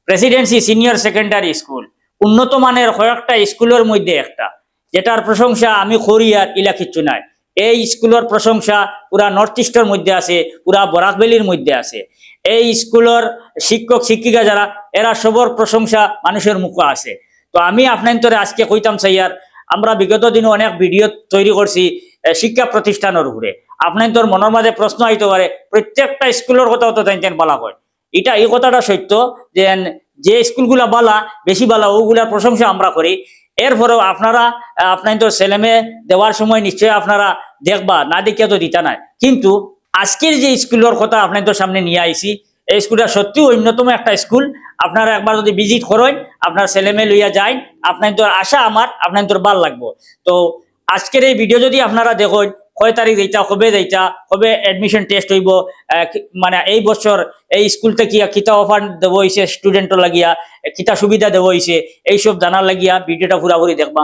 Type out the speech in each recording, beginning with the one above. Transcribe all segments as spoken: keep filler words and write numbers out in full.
Presidency senior secondary school উন্নত মানের কয়েকটা স্কুলের মধ্যে একটা, যেটার প্রশংসা আমি করি আর ইলা কিচ্ছু নাই। এই স্কুলের প্রশংসা পুরা নর্থ ইস্টের মধ্যে আছে, পুরা বরাক ভ্যালির মধ্যে আছে। এই স্কুলের শিক্ষক শিক্ষিকা যারা, এরা সবর প্রশংসা মানুষের মুখে আছে। তো আমি আপনাইন্তরে আজকে কইতাম চাইয়ার, আমরা বিগত দিনে অনেক ভিডিও তৈরি করছি এ, শিক্ষা প্রতিষ্ঠানের উপরে। আপনাইন্তর মনের মাঝে প্রশ্ন আইতে পারে, প্রত্যেকটা স্কুলের কথাও তো তাইন তাইন বালা কয়। এটা, এই কথাটা সত্য যে, যে স্কুলগুলা বালা, বেশি বালা, ওগুলার প্রশংসা আমরা করি। এরপরেও আপনারা, আহ, আপনাইন্তর ছেলেমেয়ে দেওয়ার সময় নিশ্চয় আপনারা দেখবা, না দেখিয়া তো দিতা নাই। কিন্তু আজকের যে স্কুলের কথা আপনাইন্তর সামনে নিয়ে আইছি, এই স্কুলটা সত্যি অন্যতম একটা স্কুল। আপনারা একবার যদি ভিজিট করেন, আপনার ছেলেমেয়ে লইয়া যাইন, আপনাইন্তর আশা আমার, আপনাইন্তর ভালা লাগবো। তো আজকের এই ভিডিও যদি আপনারা দেখেন, কয় তারিখ যাইতা, কবে যাইতা, কবে অ্যাডমিশন টেস্ট হইব, আহ, কি-, মানে এই বছর এই স্কুল থেকে কিতা অফার দেওয়া হয়েছে স্টুডেন্টর লাগিয়া, কিতা সুবিধা দেওয়া হয়েছে, এইসব জানার লাগিয়া ভিডিওটা পুরাপুরি দেখবা।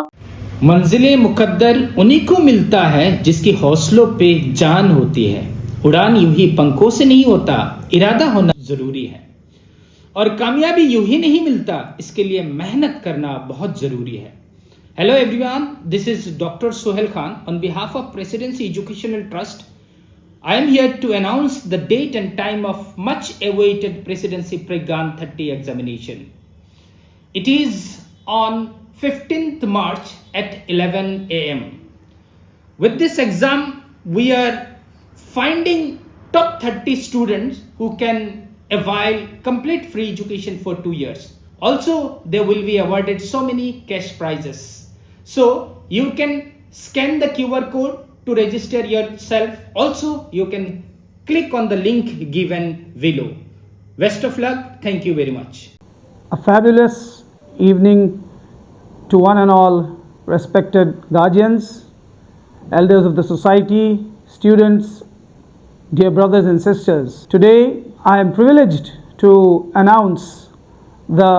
मंजिल मुकद्दर उन्हीं को मिलता है जिसकी हौसलों पे जान होती है। उड़ान यूं ही पंखों से नहीं होता, इरादा होना जरूरी है। और कामयाबी यूं ही नहीं मिलता, इसके लिए मेहनत करना बहुत जरूरी है। Hello everyone, this is Doctor Sohel Khan on behalf of Presidency Educational Trust. I am here to announce the date and time of much awaited Presidency Pragyan thirty examination. It is on fifteenth March at eleven a m. With this exam, we are finding top thirty students who can avail complete free education for two years. Also, they will be awarded so many cash prizes. So, you can scan the Q R code to register yourself. Also, you can click on the link given below. Best of luck. Thank you very much. A fabulous evening to one and all respected guardians, elders of the society, students, dear brothers and sisters. Today, I am privileged to announce the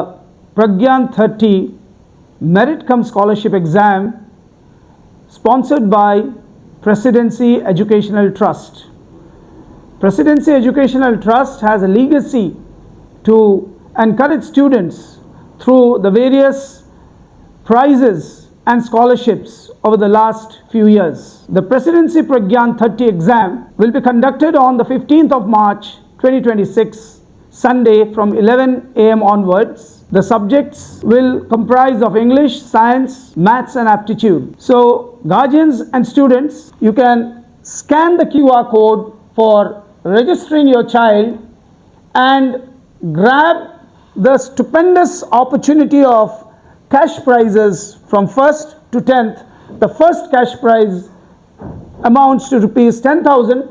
Pragyan thirty Merit cum Scholarship Exam, sponsored by Presidency Educational Trust. Presidency Educational Trust has a legacy to encourage students through the various prizes and scholarships over the last few years. The Presidency Pragyan thirty exam will be conducted on the fifteenth of March twenty twenty-six, Sunday, from eleven a m onwards. The subjects will comprise of English, science, maths and aptitude. So guardians and students, you can scan the Q R code for registering your child and grab the stupendous opportunity of cash prizes from first to tenth. The first cash prize amounts to rupees ten thousand,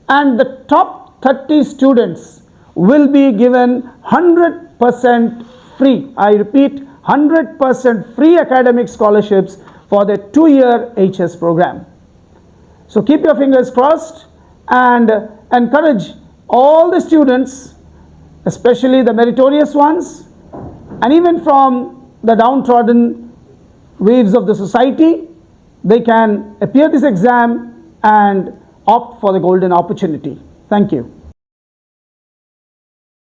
and the top thirty students will be given hundred percent free, I repeat, hundred percent free academic scholarships for their two-year H S program. So keep your fingers crossed and encourage all the students, especially the meritorious ones, and even from the downtrodden waves of the society, they can appear this exam and opt for the golden opportunity. Thank you.